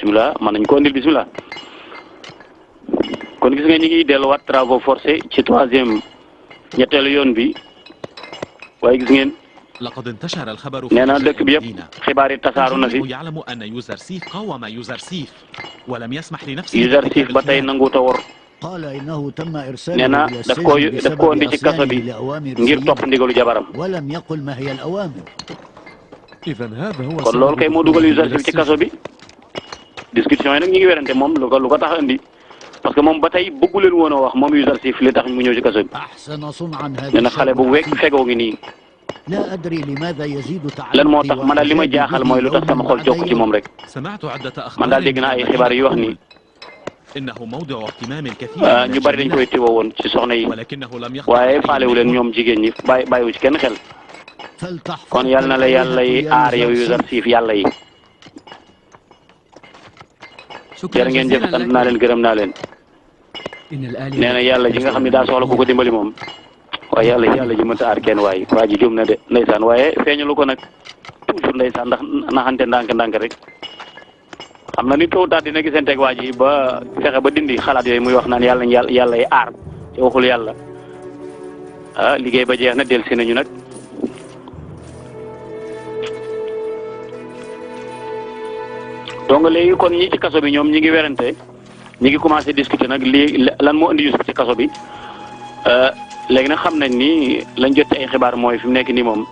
bismillah mën nañ ko andil bismillah kon gis nga ñi ngi delluwaat travaux forcés ci 3e ñetteelu yoon bi waaye gis ngeen لقد انتشر الخبر nee na dëkk bi yëpp xibaar yi tasaaru na fi يعلم أن يوزرسيف قاوم يوزرسيف ولم يسمح لنفسه Yuzarsif ba tey nanguut a wor قال إنه تم إرساله nee na إلى daf koo السجن indi ci kaso بسبب bi لأوامر ngir topp سيده ndigalu jabaram ولم يقل ما هي الأوامر. إذا هذا هو kon loolu kay moo dugal Yuzarsif ci kaso bi discussion yi nag ñi ngi werante moom lu ko tax indi parce que moom ba tey bëggu leen woon a wax moom Yuzarsif li tax mu ñëw ci kaso bi أحسن صنعا هذا nee na xale bu wekk fegoo ngi nii لا أدري لماذا يزيد lan moo tax man daal li ma jaaxal mooy lu tax sama xol jokk ci moom rek سمعت عدة أخبار man daal dégg naa ay xibaar yu wax ni إنه موضع اهتمام الكثير ñu bari dañ koy tiwoo woon ci soxna yi ولكنه لم يخطر waaye faalewu leen ñoom jigéen ñi bàyyiwu ci kenn xel kon yal na la yàlla yi aar yow Yuzarsif yàlla yi jërë ngeen jëf sant naa leen gërëm naa leen nee na yàlla ji nga xam ne daa soxla ku ko dimbali moom waaye yàlla ji mënta aar kenn waaye waa ji jum na de ndeysaan waaye feeñalu ko nag toujours ndeysaan ndax naxante ndànk rek xam na nit tôt ou tard dina gisanteeg waa ji ba fexe ba dindi xalaat yooyu muy wax naan yàlla yi aar te waxul yàlla liggéey ba jeex na dellusi nañu nag donc léegi kon ñi ci kaso bi ñoom ñi ngi werante ñi ngi commencé discuter nag lii lan moo indi Youssouf ci kaso bi léegi nag xam nañ ni lañ jot ci ay xibaar mooy fi mu nekk nii moom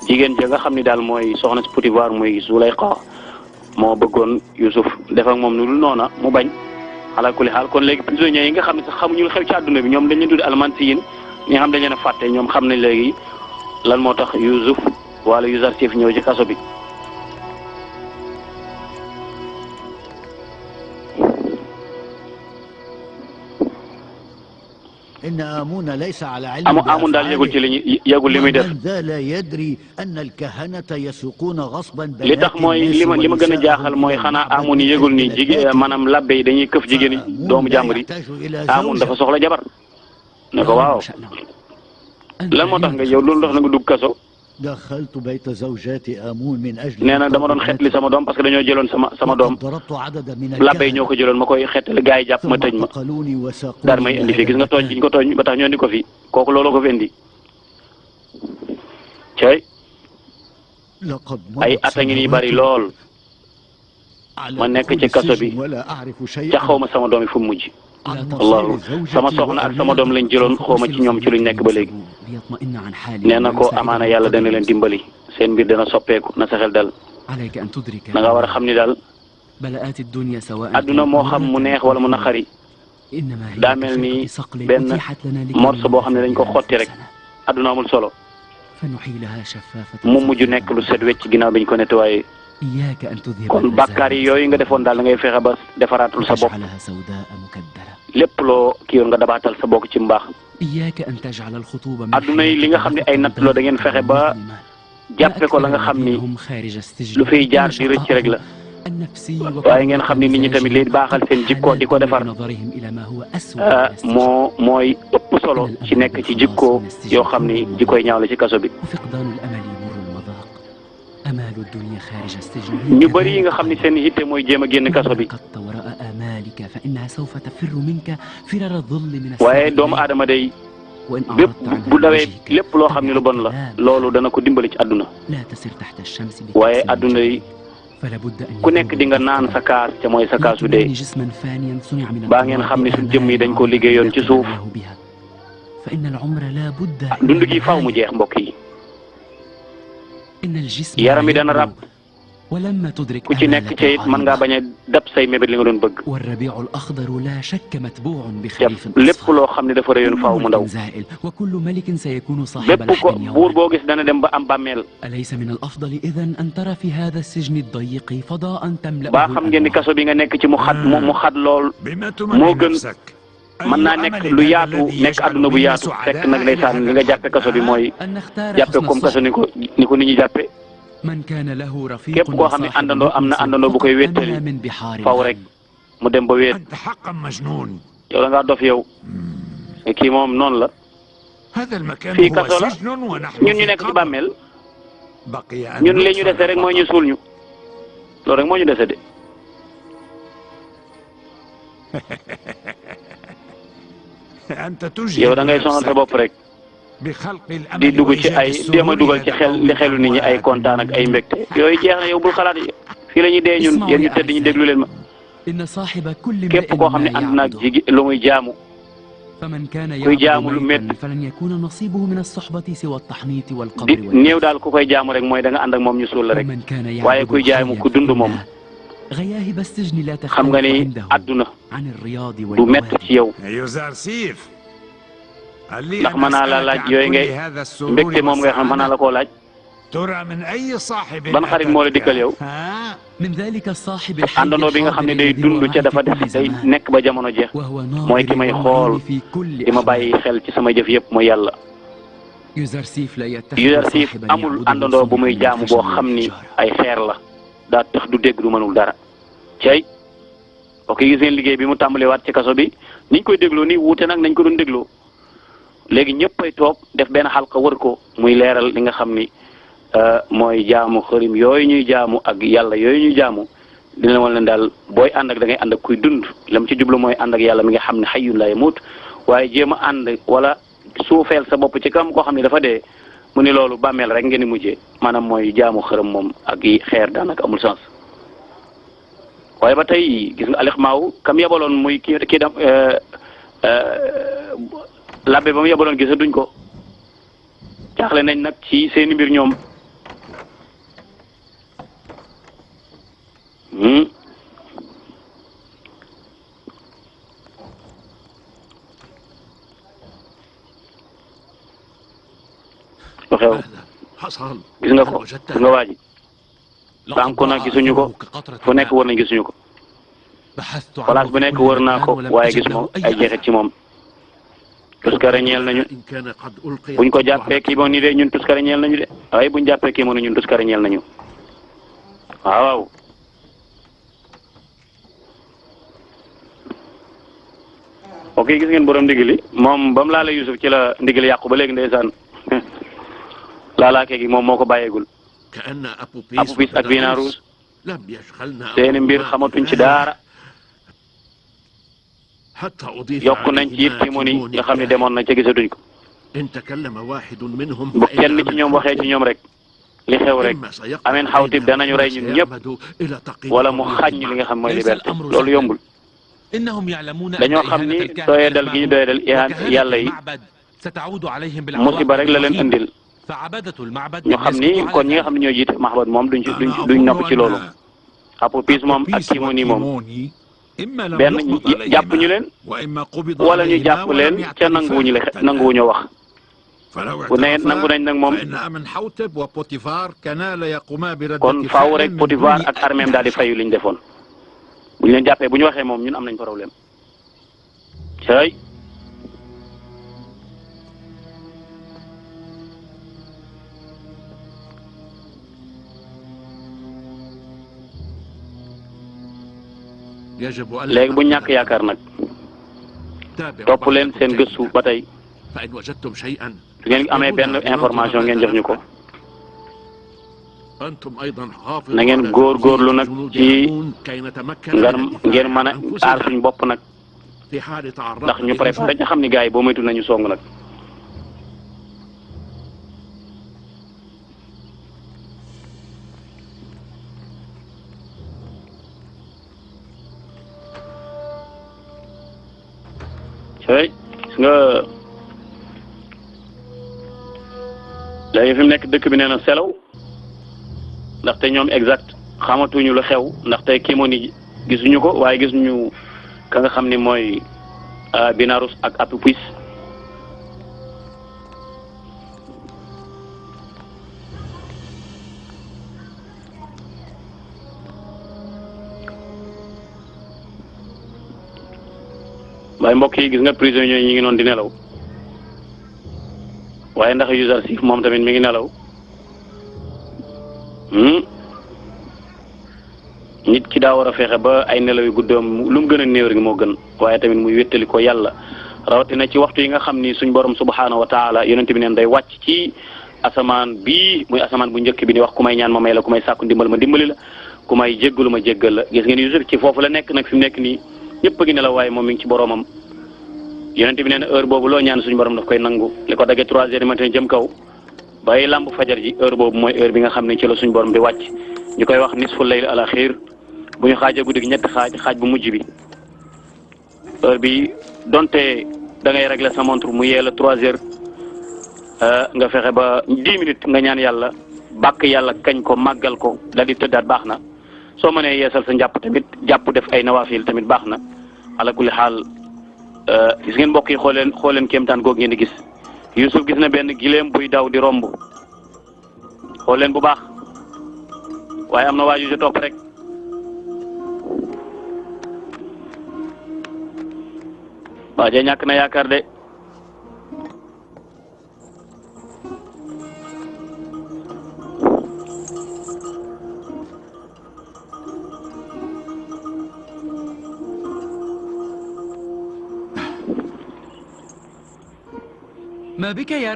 jigéen ja nga xam ni daal mooy soxna si Potifar muy Zulayxa moo bëggoon Youssouf def ak moom nu dul noona mu bañ ala kulli xaal kon léegi prisonniers yi nga xam ne sax xamuñu xew ci àdduna bi ñoom dañ leen tudd almansiyin ñi nga xam dañ leen a fàtte ñoom xam nañ léegi lan moo tax Youssouf wala Yuzarsif ñëw ci kaso bi. إن آمون ليس على علم آمون daal yëgul ci li yëgul li muy def ذا لا يدري أن الكهنة يسوقون غصبا li tax mooy li ma gën a jaaxal mooy xanaa Amun yi yëgul ni jigéen maanaam labbe yi dañuy këf jigéen doomu jàmbur yi Amun dafa soxla jabar ne ko waaw lan moo tax nga yow loolu tax na nga dugg kaso دخلت بيت زوجات آمون من أجل nee na dama doon xeetli sama doom parce que dañoo jëloon sama doom labbe yi ñoo ko jëloon ma koy xeetli gars yi jàpp ma tëj ma daal may indi fii gis nga tooñ gi ñu ko tooñ ba tax ñoo indi ko fii kooku looloo ko fi indi cay ay at a ngi nii bari lool ma nekk ci kaso bi ca xaw ma sama doom yi fu mu mujj allahu sama soxna ak sama doom lañ jëloon xaw ma ci ñoom ci luñ nekk ba léegi nee na ko amaana yàlla dana leen dimbali seen mbir dana soppeeku na sa xel dal na nga war a xam ni daal adduna moo xam mu neex wala mu naqari daa mel ni benn morceau boo xam ne dañ ko xotti rek adduna amul solo mu mujj nekk lu set wecc ginnaaw biñ ko nettoyé kon bàkkaar yi yooyu nga defoon daal da ngay fexe ba defaraatul sa bopp lépp loo kii yoon nga dabaatal sa bokk ci mbaax adduna yi li nga xam ne ay natt loo da ngeen fexe ba jàppe ko la nga xam ni lu fiy jaar di rëcc rek la waaye ngeen xam ni nit ñi tamit li baaxal seen jikko di ko defar mooy ëpp solo ci nekk ci jikko yoo xam ni jikkoy ñaaw la ci kaso bi ñu bëri yi nga xam ni seen yitte mooy jéem a génn kaso bi waaye doomu aadama day bépp bu dawee lépp loo xam ne lu bon la loolu dana ko dimbali ci àdduna waaye àdduna yi ku nekk di nga naan sa kaas te mooy sa kaasu dee baa ngeen xam ne suñ jëmm yi dañ ko liggéeyoon ci suuf dund gi faaw mu jeex mbokk yi yaram yi dana rab ku ci nekk ca it mën ngaa bañ a dab say mébét li nga doon bëgg lépp loo xam ne dafa rëyoon faaw mu ndaw bépp ko buur boo gis dana dem ba am bàmmeel baa xam ngeen ni kaso bi nga nekk ci mu xat lool moo gën mën naa nekk lu yaatu nekk adduna bu yaatu fekk nag ndeysaan li nga jàppe kaso bi mooy jàppe comme kaso ni ko nit ñi jàppe képp koo xam ne àndandoo am na àndandoo bu koy wéttali faw rek mu dem ba wéet yow da ngaa dof yow kii moom noonu la fii kaso la ñun ñu nekk ci bàmmeel ñun li ñu dese rek mooy ñu suul ñu loolu rek moo ñu dese de yow da ngay sonal sa bopp rek di dugg ci ay jéem a dugal ci xelu nit ñi ay kontaan ak ay mbégte yooyu jeex na yow bul xalaat fii la ñuy dee ñun yéen ñu tëdd ñu déglu leen ma képp koo xam ne ànd naag ji lu muy jaamu kuy jaamu lu métti di néew daal ku koy jaamu rek mooy da nga ànd ak moom ñu suul la rek waaye kuy jaamu ku dund moom xam nga ni àdduna du métti ci yow ndax mën naa la laaj yooyu ngay mbégte moom ngay xam mën naa la koo laaj ban xarit moo la dikkal yow àndandoo bi nga xam ne day dund ca dafa def day nekk ba jamono jeex mooy ki may xool di ma bàyyi xel ci sama jëf yëpp mooy yàlla. Yuzarsif amul àndandoo bu muy jaamu boo xam ni ay xeer la daa tax du dégg du mënul dara cey ok gis ngeen liggéey bi mu tàmbaliwaat ci kaso bi niñ koy dégloo nii wuute nag nañ ko doon dégloo léegi ñëpp ay toog def benn xalqa wër ko muy leeral li nga xam ni mooy jaamu xërim yooyu ñuy jaamu ak yàlla yooyu ñuy jaamu dina wan leen daal booy ànd ak da ngay ànd ak kuy dund lam ci jublu mooy ànd ak yàlla mi nga xam ne hayyun laa yamuut waaye jéem a ànd wala suufeel sa bopp ci kam koo xam ne dafa dee mu ni loolu bàmmeel rek ngeen di mujjee maanaam mooy jaamu xërëm moom ak xeer daanaka amul sens waaye ba tey gis nga Alex Maaw kam yabaloon muy kii dem labbe ba mu yabaloon gisa duñ ko jaaxle nañ nag ci seeni mbir ñoom lu xew gis nga ko gis nga waa ji sànku na gisuñu ko fu nekk wër nañ gisuñu ko place bu nekk wër naa ko waaye gis moom ay jeexit ci moom tuskare ñeel nañu buñ ko jàppee kii moom ni de ñun tuskare ñeel nañu de waaye buñ jàppee kii moom ñun tuskare ñeel nañu waaw ok gis ngeen borom ndigali moom ba mu laala Yusuf ci la ndigali yàqu ba léegi ndeysaan laalaakee gi moom moo ko bàyyeegul Apophis ak Binarus seeni mbir xamatuñ ci dara yokk nañ ci it Timoni nga xam ne demoon na ca gisatuñ ko bu kenn ci ñoom waxee ci ñoom rek li xew rek ameen xawtib danañu rey ñun ñëpp wala mu xañ ñu li nga xam mooy liberté loolu yombul dañoo xam ni doyadal gi ñu doyadal yàlla yi musiba rek la leen indil ñu xam ni kon ñi nga xam ne ñoo jiite mahbad moom duñ nopp ci loolu Apophis moom ak Timoni moom benn jàpp ñu leen wala ñu jàpp leen ca nanguwuñu wax bu ne nangu nañ nag moom kon faaw rek Potifar ak armeem daal di fayu liñ defoon bu ñu leen jàppee bu ñu waxee moom ñun am nañ problème say léegi bu ñàkk yaakaar nag topp leen seen gëstu ba tey su ngeen amee benn information ngeen jox ñu ko na ngeen góorgóorlu nag ci ngeen mën a aar suñ bopp nag ndax ñu préparé dañu xam ni gars yi boo moytu nañu song nag. sooy gis nga léegi fi mu nekk dëkk bi nee na selaw ndaxte ñoom exact xamatuñu lu xew ndaxte kii moo ni gisuñu ko waaye gisuñu ka nga xam ni mooy Binarus ak Apophis waaye mbokk yi gis nga prisonniers yi ñu ngi noonu di nelaw waaye ndax Yuzarsif moom tamit mi ngi nelaw nit ki daa war a fexe ba ay nelaw yu guddoom lu mu gën a néew rek moo gën waaye tamit muy wéttali ko yàlla rawatina ci waxtu yi nga xam ni suñ borom subhaanahu wa taala yonent bi neen day wàcc ci asamaan bii muy asamaan bu njëkk bi ni wax ku may ñaan ma may la ku may sàkku ndimbal ma dimbali la ku may jéggalu ma jéggal la gis ngeen Yusuf ci foofu la nekk nag fi mu nekk nii ñëpp a ngi nelaw waaye moom mi ngi ci boromam yonent bi nee na heure boobu loo ñaan suñu borom daf koy nangu li ko daggee 3 heures du matin jëm kaw bay lamb fajar ji heure boobu mooy heure bi nga xam ne ci la suñu borom di wàcc ñu koy wax nisfu layl al axiir bu ñu xaajee guddi gi ñetti xaaj bu mujj bi heure bi donte da ngay régler sa montre mu yee la 3 heures nga fexe ba 10 minutes nga ñaan yàlla bàkk yàlla kañ ko màggal ko daal di tëddaat baax na soo mënee yeesal sa njàpp tamit jàpp def ay nawaafil tamit baax na ala kulli xaal gis ngeen mbokk yi xool leen kéemtaan googu ngeen di gis Yusuf gis na benn gileem buy daw di romb xool leen bu baax waaye am na waaju ci topp rek waaje ñàkk na yaakaar de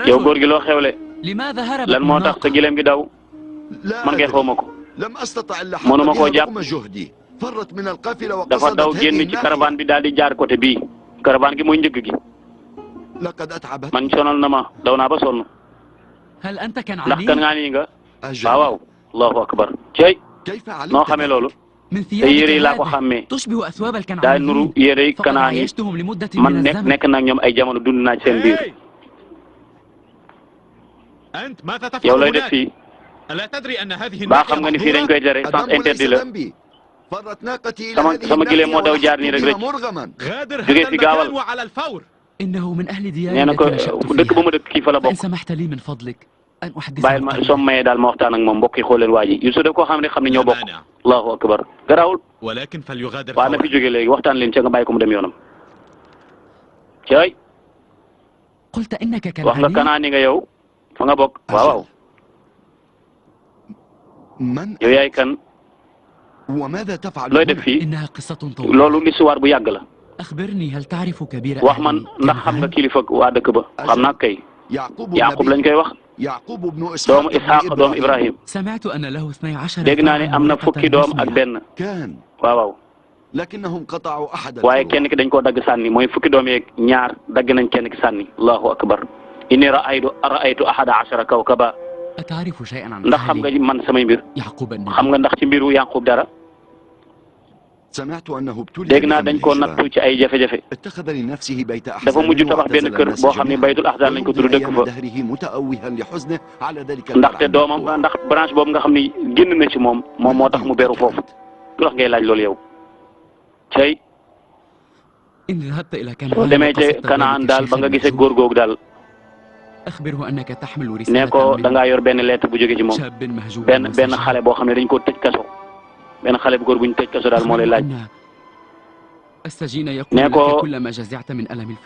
yow góor gi loo xewle lan moo tax sa gileem gi daw man ngay xawma ko mënuma koo jàpp dafa daw génn ci caravane bi daal di jaar côté bii caravane gi mooy njëgg gi man sonal na ma daw naa ba sonn ndax kan ngaa nii nga waaw allahu akbar cey noo xamee loolu te yére yi laa ko xàmmee daay nuru yére yi kanaan yi man nekk nag ñoom ay jamono dund naa ci seen biir yow looy def fii baa xam nga ni fii dañ koy tere sens interdit la sama gileem moo daw jaar nii rek rek jógee fi gaawal nee na ko dëkk ba mu dëkk kii fa la bokk bàyyil ma soo mayee daal ma waxtaan ak moom mbokk yi xool leen waa ji Yusuf daf koo xam ne ñoo bokk allahu akbar garaawul waa na fi jógee léegi waxtaan leen ca nga bàyyi ko mu dem yoonam cay wax nga kanaani nga yow fa nga bokk waaw yow yaay kan looy def fii loolu histoire bu yàgg la wax man ndax xam nga kilifa waa dëkk ba xam naa kay Yaaqub lañ koy wax doomu Isxaaq doomu Ibrahim dégg naa ne am na fukki doom ak benn waaw waaye kenn ki dañ koo dagg sànni mooy fukki doom yeeg ñaar dagg nañ kenn ki sànni allahu akbar inni ra'aytu ahada ashara kawkaba ndax xam nga man samay mbir xam nga ndax ci mbiru Yaaqub dara dégg naa dañ koo nattu ci ay jafe-jafe dafa mujj tabax benn kër boo xam ne baytul ahzan lañ ko tudd dëkk fa ndaxte doomam ndax branche boobu nga xam ne génn na ci moom moo tax mu beru foofu lu tax ngay laaj loolu yow cey soo demee ci Kanaan daal ba nga gisee góor googu daal nee ko da ngaa yor benn lettre bu jóge ci moom benn xale boo xam ne dañ koo tëj kaso benn xale bu góor bu ñu tëj kaso daal moo lay laaj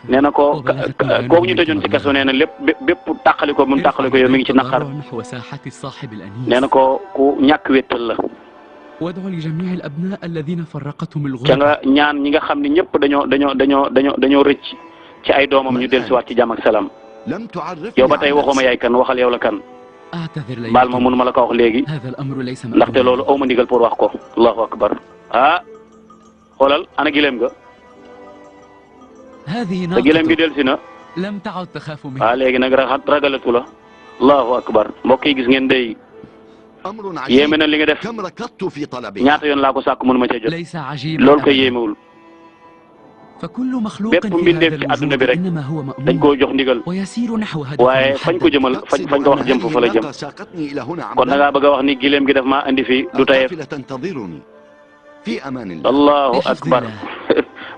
nee na ko kooku ñu tëjoon ci kaso nee na lépp bépp tàqali ko bu mu tàqali ko yow mi ngi ci naqar nee na ko ku ñàkk wéttal la ca nga ñaan ñi nga xam ne ñëpp dañoo rëcc ci ay doomam ñu dellusiwaat ci jàmm ak salaam yow ba tey waxuma yaay kan waxal yow la kan baal ma mënuma la ko wax léegi ndaxte loolu aw ma ndigal pour wax ko allahu akbar xoolal ana gileem ga te gileem gi dellusi na léegi nag ragalatu la allahu akbar mbokk yi gis ngeen day yéeme na li nga def ñaata yoon laa ko sàkk mënuma ca jot loolu koy yéemewul bépp mbindeef ci àdduna bi rek dañ koo jox ndigal waaye fañ ko jëmal fañ ko wax jëm fa la jëm kon da ngaa bëgg a wax ni gileem gi daf maa andi fi du tayeef allahu akbar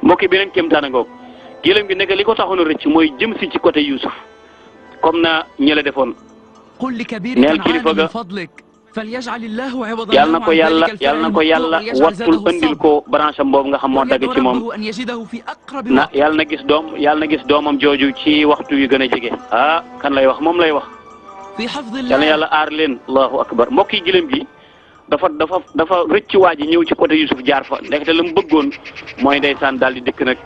mbokk yi beneen kéemtaan ngoog gileem gi nekk li ko taxoon a rëcc mooy jëm si ci côté Youssouf comme na ñële defoon neel kilifa ga yàlla na ko yàlla wattul andil ko branche am boobu nga xam moo dagg ci moom yàlla na gis doomam jooju ci waxtu yu gën a jege kan lay wax moom lay wax yàlla na yàlla aar leen allahu akbar mbokk yi gileem gi dafa rëcc waa ji ñëw ci côté Youssouf jaar fa ndekete la mu bëggoon mooy ndeysaan daal di dëkk nag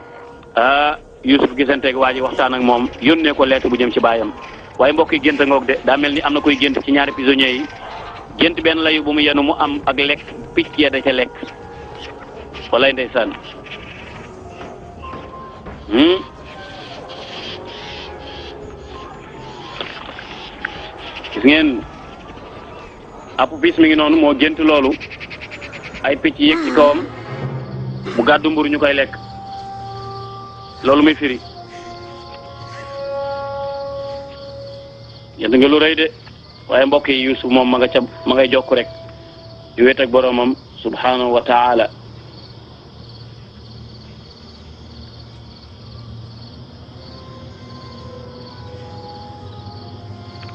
Youssouf gisanteeg waa ji waxtaan ak moom yónnee ko lettre bu jëm ci baayam waaye mbokk yi gént ngoog de daa mel ni am na koy gént ci ñaari prisonniers yi gént benn layu bu mu yenu mu am ak lekk picc ya da ca lekk walay ndeysaan gis ngeen apu bis mi ngi noonu moo gént loolu ay picc yéeg ci kawam mu gàddu mburu ñu koy lekk loolu muy firi yéen nga lu rëy de waaye mbokk yi Yuusuf moom ma ngay jokk rek di wéet ak boromam subhanahu wa taala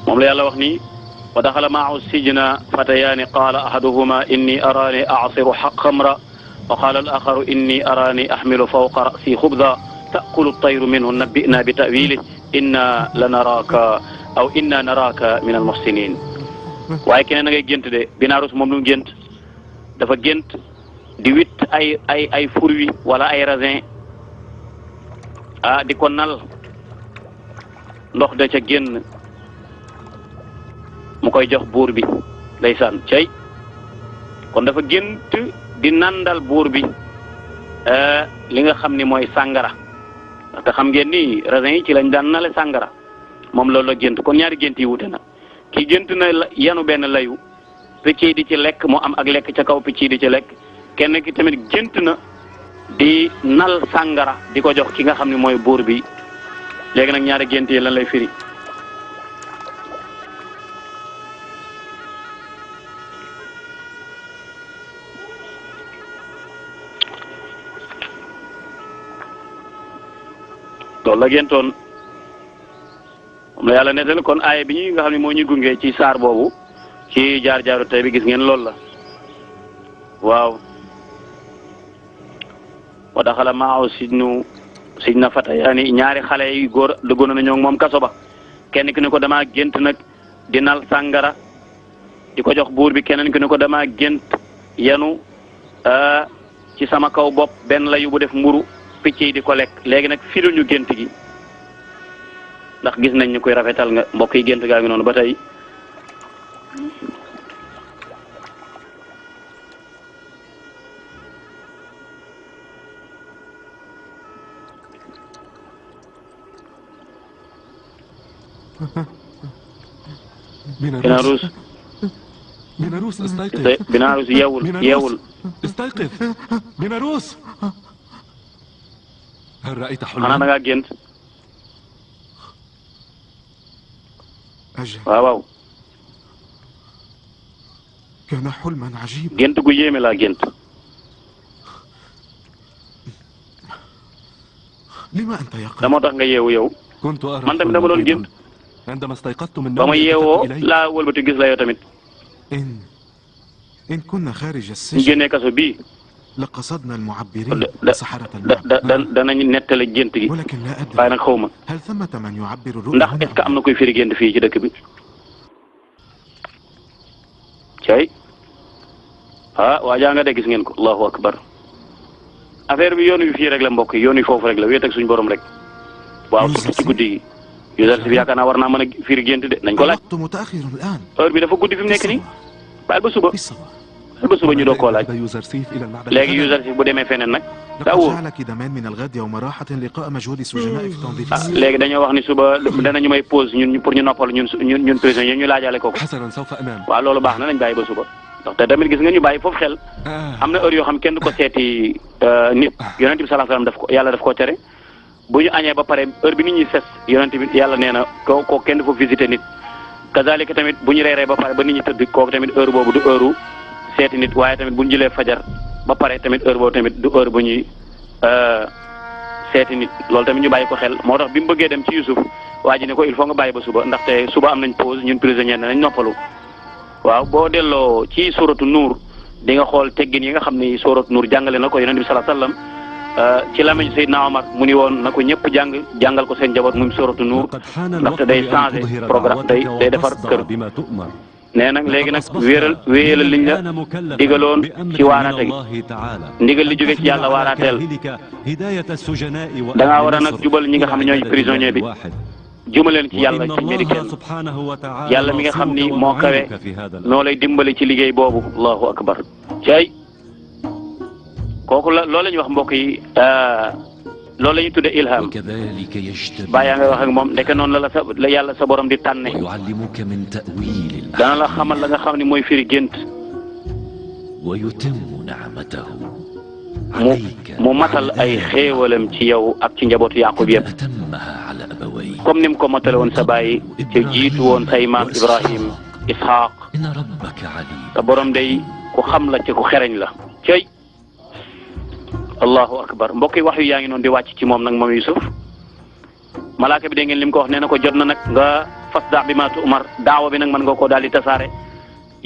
moom la yàlla wax ni wa daxala maahu sijna fatayaani qaala ahaduhuma inni araani aasiru xamra wa qaala al axaru inni araani axmilu fawqa rasi xubza taakulu tayru minhu nabbina bi tawilih inna la naraaka aw inna naraaka min almuxsinin waaye keneen na ngay gént de Binaarus moom lu mu gént dafa gént di witt ay fruits wala ay raisin di ko nal ndox da ca génn mu koy jox buur bi ndeysaan cay kon dafa gént di nandal buur bi li nga xam ni mooy sàngara te xam ngeen ni raisin yi ci lañ daan nale sàngara moom loolu la gént kon ñaari gént yi wute na ki gént na yanu benn layu picc yi di ci lekk mu am ak lekk ca kaw picc yi di ci lekk kenn ki tamit gént na di nal sàngara di ko jox ki nga xam ne mooy buur bi léegi nag ñaari gént yi lan lay firi loolu la géntoon moom la yàlla nettal kon aaya bi ñuy nga xam ne moo ñu gunge ci saar boobu ci jaar-jaaru tey bi gis ngeen loolu la waaw wa daxala maahu sijna fatayaani ñaari xale yu góor duggoon na ñoo moom kaso ba kenn ki ne ko damaa gént nag di nal sàngara di ko jox buur bi keneen ki ne ko damaa gént yanu ci sama kaw bopp benn layu bu def mburu picc yi di ko lekk léegi nag filuñu gént gi ndax gis nañ ñu koy rafetal nga mbokk yi gént gaa ngi noonu ba tey بيناروس استيقظ بيناروس يول استيقظ بيناروس هل رأيت xanaa حلما؟ da ngaa gént أجل waaw كان حلما عجيبا. gént gu yéeme laa gént لما أنت da يقظ؟ moo tax nga yeewu yow كنت أرى man tamit dama doon gént عندما استيقظت من ba نومي ma yeewoo التفت إليك. laa wëlbati gis la yow tamit إن كنا خارج ñu السجن génnee kaso bii لقصدنا المعبرين da وسحرة da da المعبر danañ nettali gént gi ولكن لا waaye أدري nag xaw ma هل ثمة من يعبر ndax الرؤيا est-ce que am هنا؟ na koy firi gént fii ci dëkk bi cay waa jaa nga de gis ngeen ko allahu akbar affaire bi yoon wi fii rek la mbokk yi yoon wi foofu rek la wéet ak suñu borom rek waaw surtout ci guddi gi Youssouf yaakaar naa war naa mën a firi gént de nañ ko laaj الوقت متأخر الآن. heure bi dafa guddi fi mu nekk nii baal ba suba بالصباح. baal ba suba ñu doog koo laaj ذهب يوزرسيف إلى المعبد léegi غداً. Youssouf bu demee feneen nag daa لقد wóor جعلك دمان من الغد يوم راحة لقاء مجهول السجناء في تنظيف ah السجن. léegi dañoo wax ni suba danañu may pause ñun pour ñu noppal ñun prisonniers ñu laajaale kooku حسنا سوف أنام. waaw loolu baax na nañ bàyyi ba suba ndax te tamit gis nga ñu bàyyi foofu xel am na heure yoo xam kenn du ko seeti nit yonent bi sallallahu alayhi wasallam daf ko yàlla daf koo tere bu ñu añee ba pare heure bi nit ñi ses yonent bi yàlla nee na koo kenn du fa visiter nit kazalika tamit bu ñu reeree ba pare ba nit ñi tëdd kooku tamit heure boobu du heure seeti nit waaye tamit bu ñu jëlee fajar ba pare tamit heure boobu tamit du heure bu ñuy seeti nit loolu tamit ñu bàyyi ko xel moo tax bi mu bëggee dem ci Youssouf waa ji ne ko il faut nga bàyyi ba suba ndaxte suba am nañ pause ñun prisonnier nañ noppalu waaw boo delloo ci suratu nuur di nga xool teggin yi nga xam ni suratu nuur jàngale na ko yonent bi sallallahu alayhi wasallam ci lamañ Seydina Omar mu ni woon na ko ñëpp jàngal ko seen njaboot muy suratu nuur لقد حان ndaxte الوقت day لأن changé تظهر programme دعوتك day defar وتصدع kër بما تؤمر nee nag léegi nag لقد wéyalal liñ la الآن مكلفا digaloon بأمر ci من waaraate gi الله تعالى ndigal li jóge ci أن yàlla تحمل على waaraateel كاهلك هداية السجناء da ngaa وأهل war a nag مصر jubal ñi nga xam ne ñooy إلى prisonnier عبادة bi واحد. jumaleen ci yàlla وإن ci mbiri الله kenn سبحانه وتعالى yàlla mi nga xam ni ناصرك moo kawe ومعينك في هذا الأمر. noo lay dimbali ci liggéey boobu allahu akbar cay kooku la loolu la ñuy wax mbokk yi loolu la ñuy tuddee ilham وكذلك يجتبيك bàyyaa nga wax ak moom ndeke noonu la yàlla sa borom di tànne ويعلمك من تأويل dana la الأحلام xamal la nga xam ne mooy firi gént ويتم نعمته mu عليك mu matal ay xéewalam ci yow ak ci njabootu Yaqub كما yëpp أتمها على أبويك comme ni mu ko matale woon sa baay te jiitu woon say maam Ibrahim Ishaq إن ربك عليم te borom day ku xam la te ku xereñ la cey allahu akbar mbokk yi wax yu yaa ngi noonu di wàcc ci moom nag moom Yusuf malaaka bi dégg ngeen li mu ko wax nee na ko jot na nag nga fasda bi ma tu'mar daawa bi nag mën nga koo daal di tasaare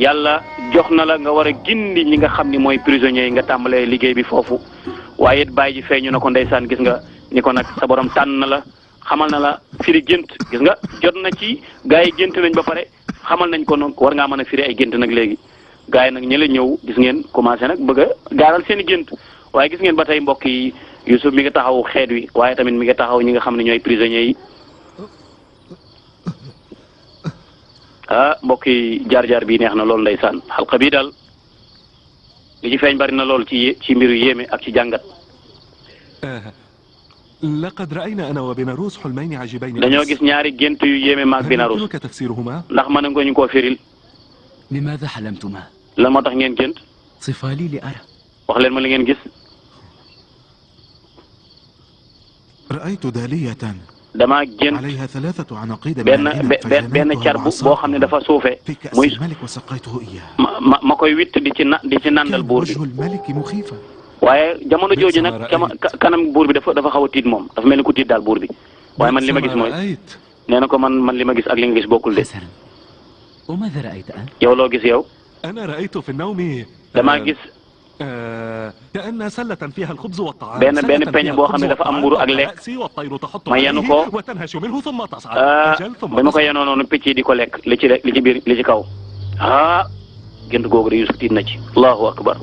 yàlla jox na la nga war a gindi ñi nga xam ni mooy prisonniers yi nga tàmbalee liggéey bi foofu waaye it bàyyi ji feeñu na ko ndeysaan gis nga ni ko nag sa borom tànn na la xamal na la firi gént gis nga jot na ci gars yi gént nañ ba pare xamal nañ ko noonu war ngaa mën a firi ay gént nag léegi gars yi nag ñi la ñëw gis ngeen commencé nag bëgg a gaaral seen i gént waaye gis ngeen ba tey mbokk yi Yusuf mi nga taxaw xeet wi waaye tamit mi nga taxaw ñi nga xam ne ñooy prisonniers yi ah mbokk yi jaar-jaar bii neex na loolu ndeysaan xalqa bii daal li ci feeñ bari na lool ci mbiru yéeme ak ci jàngat لقد رأينا أنا وبناروس حلمين عجيبين dañoo gis ñaari gént yu yéeme maag هل Binarus يمكنك تفسيرهما؟ ndax mën nga ñu koo firil لماذا حلمتما؟ lan moo tax ngeen gént صفا لي لأرى wax leen ma li ngeen gis رأيت دالية damaa gént عليها 3 عناقيد من benn العنب benn car boo xam ne dafa suufe في كأس muy الملك وسقيته إياه ma koy witt di ci nandal كان buur bi وجه الملك مخيفا waaye jamono jooju nag kanam buur bi dafa xaw a tiit moom dafa mel ni ku tiit daal buur bi waaye man li ma gis mooy nee na ko man li ma gis ak li nga gis bokkul de حسنا وماذا رأيت أنت؟ yow loo gis yow أنا رأيت في النوم damaa gis كأن سلة فيها الخبز والطعام benn peñ boo xam ne dafa am mburu ak lekk والطير تحط ma yenu ko عليه وتنهش منه ثم تصعد أجل ثم ba ma ko yenoo noonu picc yi di ko lekk li ci biir li ci kaw ah gént googu de Yusuf tiit na ci allahu akbar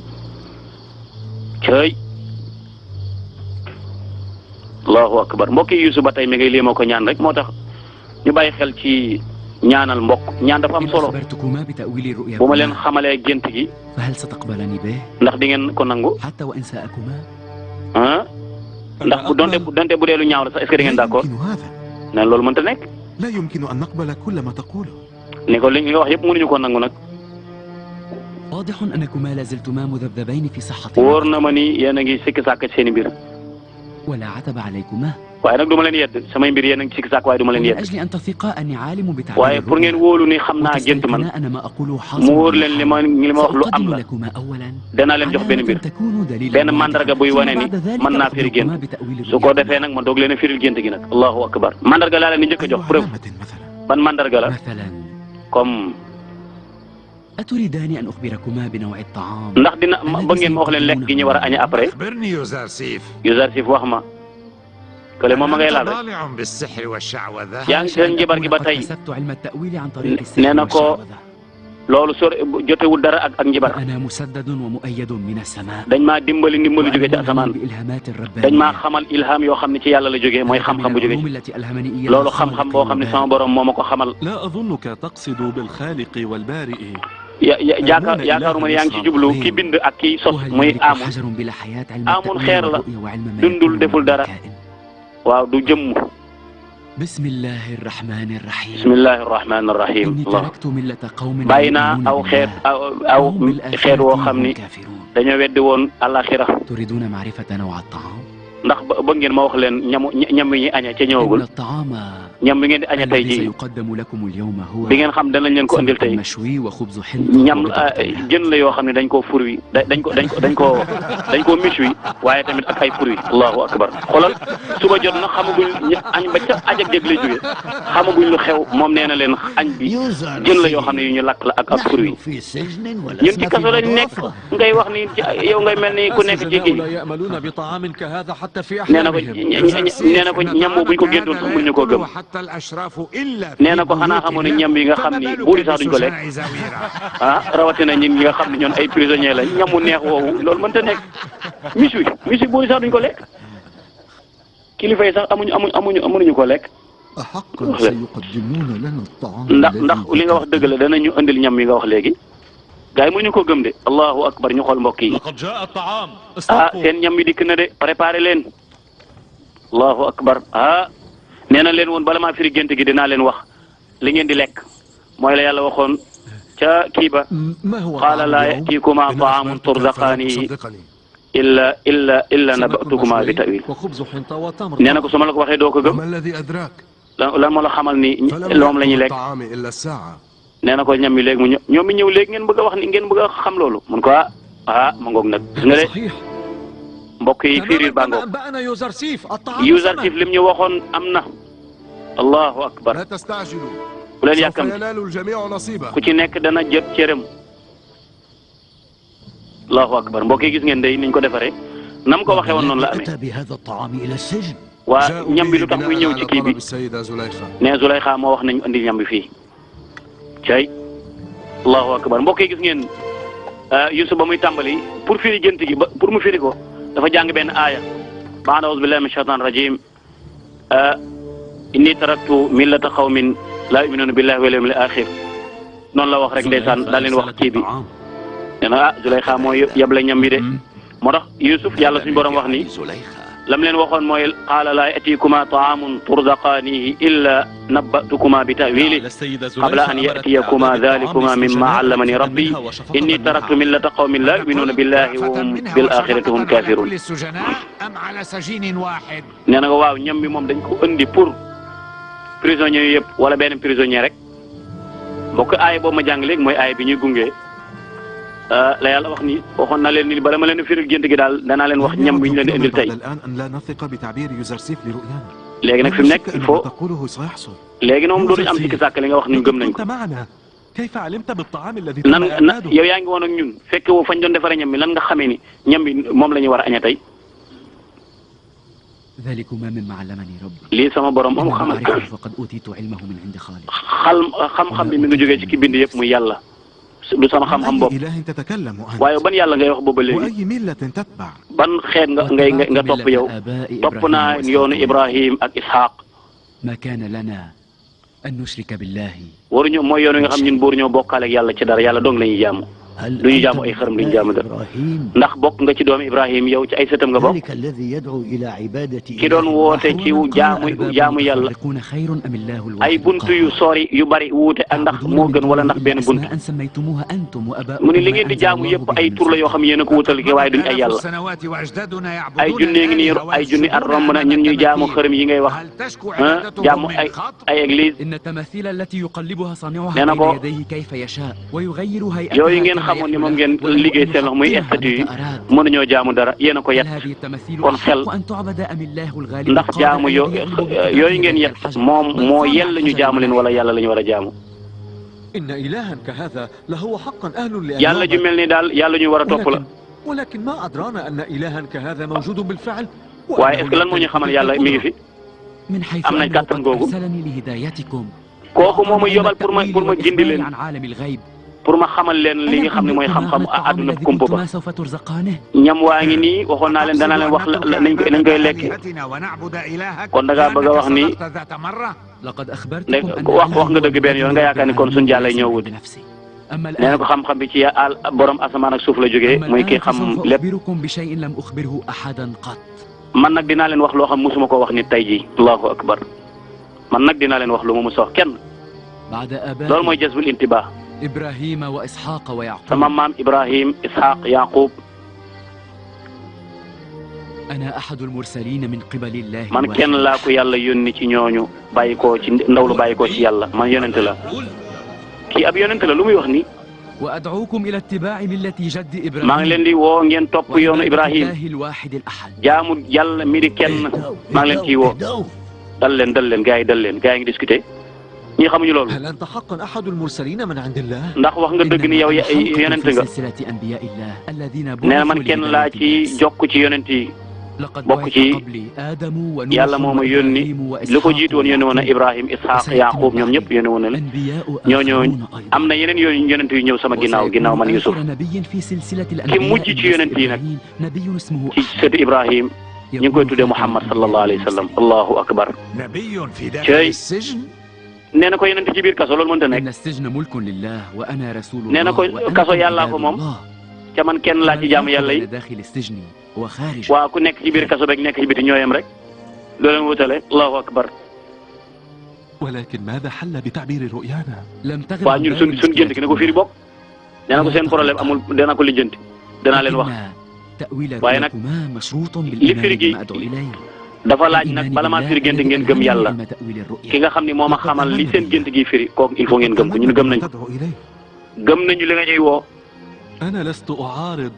cëy allahu akbar mbokk yi Yusuf ba tey mi ngay léemoo ko ñaan rek moo tax ñu bàyyi xel ci ñaanal mbokk ñaan dafa am إن solo أخبرتكما بتأويل bu ma leen رؤياكما xamalee gént gi فهل ستقبلني به؟ ndax di ngeen ko nangu حتى وإن ساءكما؟ ah ndax bu donte bu dee lu ñaaw la sax est-ce que di ngeen لا d'accord يمكن هذا ne loolu mënta nekk لا يمكن أن نقبل كل ما تقوله ni ko li nga wax yëpp mënuñu ko nangu nag واضح أنكما لازلتما مذبذبين في صحة wóor na ma ni yéen a ngi sikki sàkk ci seen i mbir ولا عتب عليكما waaye nag du ma leen yedd samay mbir yéen a ngi sikki sàkk waaye du ma leen ومن yedd أجل أن تثقا أني عالم بتعبير waaye pour ngeen wóolu ni xam naa gént man وتستيقنا أن ما أقوله mu حاصل wóor leen li ma wax lu am سأقدم la لكما أولا danaa leen jox benn mbir علامة تكون دليلا benn mandarga buy wane ni ثم بعد ذلك mën naa firi gént أخبركما بتأويل su ko رؤياكما. defee nag ma doog leen a firil gént gi nag allahu akbar mandarga laa leen di njëkk a jox أي preuve علامة مثلا ban mandarga la مثلا comme أتريدان أن أخبركما بنوع الطعام ndax dina ba ngeen ma wax leen lekk gi ñu war a añe après أخبرني يوزارسيف Yuzarsif wax ma kële moom ma ngay laal rek ضالع بالسحر والشعوذة yaa ngi seen njabar gi ba tey اكتسبت علم التأويل عن طريق السحر nee na ko والشعوذة loolu sore jotewul dara ak njibar وأنا مسدد ومؤيد من السماء dañ maa dimbali ndimbalu jóge ci asamaan بإلهامات dañ الربانية maa xamal ilham yoo xam ne ci yàlla la jógee mooy xam-xam bu jóge العلوم ci التي ألهمني إياها loolu xam-xam boo xam ne sama borom moo ma ko xamal لا أظنك تقصد بالخالق والبارئ yaakaaruma ne yaa ngi ci jublu ki bind ak ki sos وهل muy يملك amul حجر بلا حياة علم amul التأويل xeer la والرؤيا وعلم ما dundul يكون deful وما dara كائن. waaw du jëmm بسم الله الرحمن الرحيم bismillahi rahmani rahim إني Allah تركت ملة قوم bàyyi naa يؤمنون aw xeet بالله aw وهم بالآخرة xeet woo xam هم ni كافرون. dañoo weddi woon alaxira تريدون معرفة نوع الطعام؟ ndax ba ngeen ma wax leen ñam yi ñuy aña ca إن ñëwagul الطعام ñam bi ngeen di aña tey الذي ji سيقدم لكم اليوم هو bi ngeen xam danañ leen ko indil سمك tey مشوي وخبز حنطة ñam وبيضة طيرة. jën la yoo xam ne dañ koo fur wi dañ koo mis wi waaye tamit ak ay fur wi allahu akbar xoolal suba jot na xamaguñ añ ba ca aj ak jég lay jógee xamaguñ lu xew moom nee na leen añ bi jën la yoo xam ne yu ñu lakk la ak fur wi نحن في سجن ñun ci ولسنا kaso lañ في nekk مضافة ngay wax ni yow ngay mel ni ku nekk ci kii لا يأملون بطعام كهذا حتى في nee na ko أحلامهم nee na ko ñam boobu buñ ko géntoon sax mënuñu koo gëm حتى الأشراف إلا nee na ko xanaa xamoon ne ñam yi nga xam ni buur yi sax duñ ko lekk ah rawatina ñi nga xam ne ñoon ay prisonniers lañ ñamu neex woowu loolu mënta nekk mis wi buur yi sax duñ ko lekk kilifa yi sax amuñu ko lekk أحقا سيقدمون لنا الطعام ndax li nga wax dëgg la danañu indil ñam yi nga wax léegi gars yi mënuñu ko gëm de allahu akbar ñu xool mbokk yi لقد جاء الطعام ah seen ñam yi dikk na de préparé leen allahu akbar nee na leen woon bala maa firi gént gi dinaa leen wax li ngeen di lekk mooy la yàlla waxoon ca kii ba qaala laa ya'tiikumaa ta'aamun turzaqaanihi illa naba'tukumaa bi ta'wiil nee na ko su ma la ko waxee doo ko gëm lan moo la xamal ni loom la ñuy lekk nee na ko ñam yi léegi mu ñëw ñoom mi ñëw léegi ngeen bëgg a wax ni ngeen bëgg a xam loolu mun ko ma ngoog nag gis nga de mbokk yi firiir baa ngoog Yuzarsif lim ñu waxoon am na allahu akbar bu leen yàkkam ku ci nekk dana jot cëram allahu akbar mbokk yi gis ngeen day niñ ko defaree nam ko waxee woon noonu la amee waa ñam bi lu tax muy ñëw ci kii bi ne Zulaykha moo wax nañu andi ñam bi fii cay allahu akbar mbokk yi gis ngeen Yusuf ba muy tàmbali pour firi gént gi ba pour mu firi ko dafa jàng benn aaya ba'da a'uuzu billahi mina shaytaani rajiim inni taraktu millata qawmin laa yu'minuuna billahi wal yawmil aaxir noonu la wax rek ndeysaan daal leen wax kii bi nee na Zulaykha mooy yable ñam bi de moo tax Yusuf yàlla suñu borom wax ni lam leen waxoon mooy qaala laa ya'tiikumaa ta'aamun turzaqaanihi illaa nabba'tukumaa bi ta'wiilihi qabla an ya'tiyakumaa dhaalikumaa mimmaa 'allamanii rabbii innii taraktu millata qawmin laa yu'minuuna billaahi wa hum bil aaxirati hum kaafiruun. nee na ko waaw ñam bi moom dañ ko andi pour prisonniers yëpp wala benn prisonnier rek mbokk aaya boobu ma jàng léegi mooy aaya bi ñuy gunge. la yàlla wax ni waxoon na leen ni bala ma leen a firil gént gi daal danaa leen wax ñam bi ñu leen di indil tey léegi nag fi mu nekk il faut léegi moom dootuñu am sikki sàkk li nga wax ni gëm nañ ko nan yow yaa ngi woon ak ñun fekk woo fañ doon defaree ñam bi lan nga xamee ni ñam bi moom la ñu war a aña tey lii sama borom moom xamal xam-xam bi mi ngi jógee ci ki bind yëpp muy yàlla du sama xam-xam bopp waaye ban yàlla ngay wax booba léegi ban xeet nga topp yow topp naa yoonu Ibrahim ak Ishaq waruñu mooy yoonu nga xam ñun buur ñoo bokkaale ak yàlla ci dara yàlla dong la ñuy jaamu du ñu jaamu ay xërëm du ñu jaamu dara ndax bokk nga ci doomu Ibrahim yow ci ay sëtam nga bokk ki doon woote ci jaamu yàlla ay buntu yu sori yu bari wuute ak ndax moo gën wala ndax benn bunt mu ni li ngeen di jaamu yëpp ay tur la yoo xam yéen a ko wutal ki waaye duñ ay yàlla ay junne ngi nii ay junni at romb na ñun ñuy jaamu xërëm yi ngay wax jaamu ay église nee na ko yooyu ngeen xamoon ni moom ngeen liggéey seen loxo muy statut yi mënuñoo jaamu dara yéen a ko yet kon xel ndax jaamu yooyu ngeen yet moom moo yell ñu jaamu leen wala yàlla la ñu war a jaamu. yàlla ju mel ni daal yàlla ñu war a topp la. waaye est-ce que lan moo ñu xamal yàlla mi ngi fi am nañ kàttan googu kooku moo ma yóbbal pour ma gindi leen. pour ma xamal leen li nga xam ne mooy xam-xam àdduna kumpa ba ñam waa ngi nii waxoon naa leen danaa leen wax nañ koy lekk kon da ngaa bëgg a wax ni wax nga dëgg benn yoon nga yaakaar ni kon suñu jàll ñëwul nee na ko xam-xam bi ci borom asamaan ak suuf la jógee muy kii xam lépp man nag dinaa leen wax loo xam musuma ko wax nit tey jii allahu akbar man nag dinaa leen wax lu ma musa wax kenn loolu mooy jazbul intibah Ibrahima wa Isxaaqa wa Yaaqub sama maam Ibrahim Isxaaq Yaaqub ana ahadul mursaliin min qibali llaahi man kenn laa ko yàlla yónni ci ñooñu bàyyi ko ci ndaw lu bàyyi ko ci yàlla man yonent la kii ab yonent la lu muy wax nii. wa ad'uukum ila ittibaa'i millati jaddi Ibrahim maa ngi leen di woo ngeen topp yoonu Ibrahim jaamu yàlla mi di kenn maa ngi leen ciy woo dal leen gars yi ngi discuter. ñi xamuñu loolu ndax wax nga dëgg ni yow yonent nga nee na man kenn laa ci jokk ci yonent yi bokk ci yàlla moo ma yónni li ko jiitu woon yónni woon na Ibrahim Ishaq Yaqub ñoom ñëpp yónni woon na leen ñooñoo am na yeneen yonent yu ñëw sama ginnaaw man Yusuf ki mujj ci yonent yi nag ci sëtu Ibrahim ñu ngi koy tuddee Muhammad sallallahu alayhi wa sallam allahu akbar cey nee na ko yonent ci biir kaso loolu mënta nekk nee na ko kaso yàllaa ko moom ca man kenn laa ci jaamu yàlla yi waa ku nekk ci biir kaso beeg nekk ci biti ñooyam rek doo leen wutale allahu akbar ولكن ماذا حل بتعبير رؤيانا؟ لم تغب waaw ñun suñ gént gi ne ko firi bokk nee na ko seen problème amul dana ko lijjanti danaa leen wax تأويل waaye nag رؤياكما مشروط li firi gi بالإيمان بما أدعو إليه dafa laaj nag bala maa firi gént ngeen gëm yàlla ki nga xam ni moo ma xamal li seen gént gi firi kooku il faut ngeen gëm ko ñun gëm nañ تدعو إليه gëm nañu li nga ñuy woo أنا لست أعارض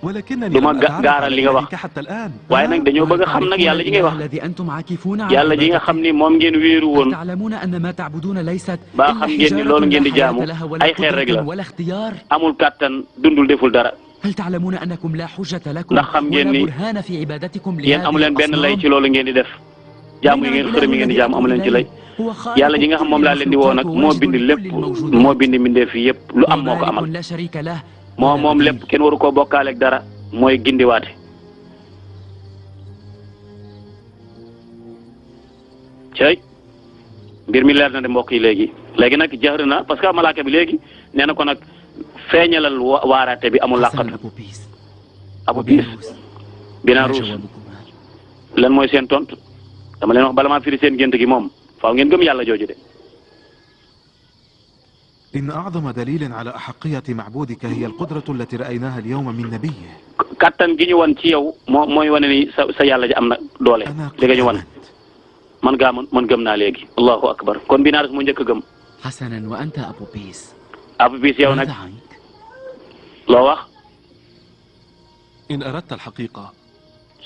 ولكنني du ma لم أتعرف gaaral على li nga wax إلهك حتى الآن. waaye nag dañoo bëgg a xam nag yàlla ji ngay wax الذي أنتم عاكفون yàlla ji nga xam ni moom ngeen wéeru woon تعلمون أن ما تعبدون ليست ba xam ngeen ni loolu ngeen di jaamu ay xeer rek la ولا اختيار amul kàttan dundul deful dara هل تعلمون أنكم لا حجة لكم ndax xam ngeen ولا ni برهان في عبادتكم yéen amu leen benn lay ci loolu ngeen di def jaamu yi ngeen xërëm yi ngeen di jaamu amu leen ci lay yàlla ji nga xam moom laa leen di woo nag moo bind lépp moo bind mbindeef fi yëpp lu am moo ko amal لا شريك له moom lépp kenn waru koo bokkaaleeg dara mooy gindiwaate cey mbir mi leer na de mbokk yi léegi nag jaxër na parce que malaaka bi léegi nee na ko nag feeñalal waaraate bi amul làqatu abu biis binaa ruus lan mooy seen tontu dama leen wax bala maa firi seen gént gi moom faaw ngeen gëm yàlla jooju de إن أعظم دليل على أحقية معبودك هي القدرة التي رأيناها اليوم من نبيه. kattan gi ñu wan ci yow mooy wane ni sa yàlla ji am na doole li nga ñu wan man gëm naa léegi allahu akbar kon binaa ruus mu njëkk a gëm حسنا وأنت أبو بيس abu biis yow nag ماذا عنك؟ loo wax إن أردت الحقيقة